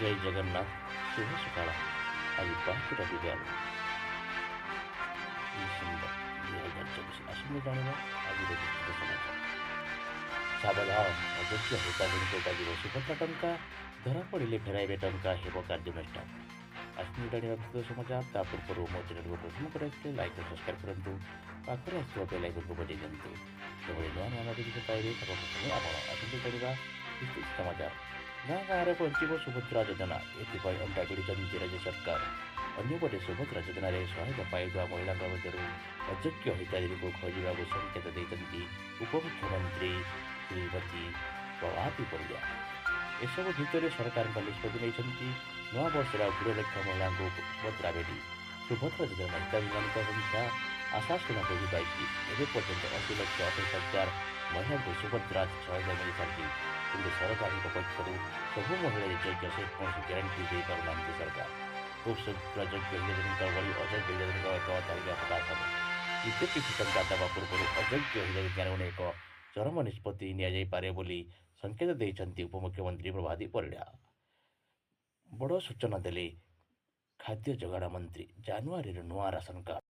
ଜୟ ଜଗନ୍ନାଥ, ଶୁଭ ସକାଳ। ଆଜି 5 ରବିବାର, ଡିସେମ୍ବର 2024। ଆସନ୍ତୁ ଜାଣିବା ଆଜିର ବିସ୍ତୃତ ସମାଚାର। ସାବଧାନ, ଅଯୋଗ୍ୟ ହିତାଧିକାରୀଙ୍କୁ ବାଜିବ ସୁଭଦ୍ରା ଟଙ୍କା, ଧରା ପଡ଼ିଲେ ଫେରାଇବେ ଟଙ୍କା, ହେବ କାର୍ଯ୍ୟାନୁଷ୍ଠାନ। ଆସନ୍ତୁ ଜାଣିବା ବିସ୍ତୃତ ସମାଚାର। ତା ପୂର୍ବରୁ ମୋ ଚ୍ୟାନେଲକୁ ପ୍ରଥମ କରି ଆସିଲେ ଲାଇକ୍ ଓ ସବସ୍କ୍ରାଇବ୍ କରନ୍ତୁ, ପାଖରେ ଆସୁଥିବା ବେଲ୍ ଆଇକନ୍କୁ ବଜାଇ ଦିଅନ୍ତୁ, ଯେଭଳି ନୂଆ ନୂଆ ନୋଟିଫିକେସନ୍ ପାଇବେ ସର୍ବପ୍ରଥମେ ଆପଣ। ଆସନ୍ତୁ ଜାଣିବା ବିସ୍ତୃତ ସମାଚାର। ଗାଁ ଗାଁରେ ପହଞ୍ଚିବ ସୁଭଦ୍ରା ଯୋଜନା, ଏଥିପାଇଁ ଅଣ୍ଟା ଭିଡ଼ିଛନ୍ତି ରାଜ୍ୟ ସରକାର। ଅନ୍ୟପଟେ ସୁଭଦ୍ରା ଯୋଜନାରେ ସହାୟତା ପାଉଥିବା ମହିଳାଙ୍କ ମଧ୍ୟରୁ ଅଯୋଗ୍ୟ ହିତାଧିକାରୀଙ୍କୁ ଖୋଜିବାକୁ ସଂକେତ ଦେଇଛନ୍ତି ଉପମୁଖ୍ୟମନ୍ତ୍ରୀ ଶ୍ରୀମତୀ ପ୍ରଭାତୀ ପରିଡ଼ା। ଏସବୁ ଭିତରେ ସରକାରଙ୍କ ନିଷ୍ପତ୍ତି ନେଇଛନ୍ତି, ନୂଆ ବର୍ଷରେ ଆଉ 20 ଲକ୍ଷ ମହିଳାଙ୍କୁ ସୁଭଦ୍ରା ଭେଟି। ସୁଭଦ୍ରା ଯୋଜନା ହିତାଧିକାରୀଙ୍କ ସଂଖ୍ୟା ଆଶାସୀନ ବୃଦ୍ଧି ପାଇଛି। ଏବେ ପର୍ଯ୍ୟନ୍ତ 80 ଲକ୍ଷ 28 ହଜାର ମହିଳାଙ୍କୁ ସୁଭଦ୍ରା ସହାୟତା ମିଳିସାରିଛି। କିନ୍ତୁ ସରକାରଙ୍କ ପକ୍ଷରୁ ସବୁ ମହିଳା ଯେ ଯୋଗ୍ୟ, ସେ କୌଣସି ଗ୍ୟାରେଣ୍ଟି ଦେଇପାରୁନାହାନ୍ତି ସରକାର। ଖୁବ୍ ଶୀଘ୍ର ଯୋଗ୍ୟ ହିତାଧିକାରୀଙ୍କ ଭଳି ଅଯୋଗ୍ୟ ହିତାଧିକାରୀଙ୍କ ଏକ ତାଲିକା ପ୍ରକାଶ ହେବ। ଦ୍ୱିତୀୟ କିସ୍ତି ଟଙ୍କା ଦେବା ପୂର୍ବରୁ ଅଯୋଗ୍ୟ ହିତାଧିକାରୀଙ୍କୁ ଏକ ଚରମ ନିଷ୍ପତ୍ତି ନିଆଯାଇପାରେ ବୋଲି ସଂକେତ ଦେଇଛନ୍ତି ଉପମୁଖ୍ୟମନ୍ତ୍ରୀ ପ୍ରଭାତୀ ପରିଡ଼ା। ବଡ଼ ସୂଚନା ଦେଲେ ଖାଦ୍ୟ ଯୋଗାଣ ମନ୍ତ୍ରୀ, ଜାନୁଆରୀରୁ ନୂଆ ରାସନ କାର୍ଡ଼।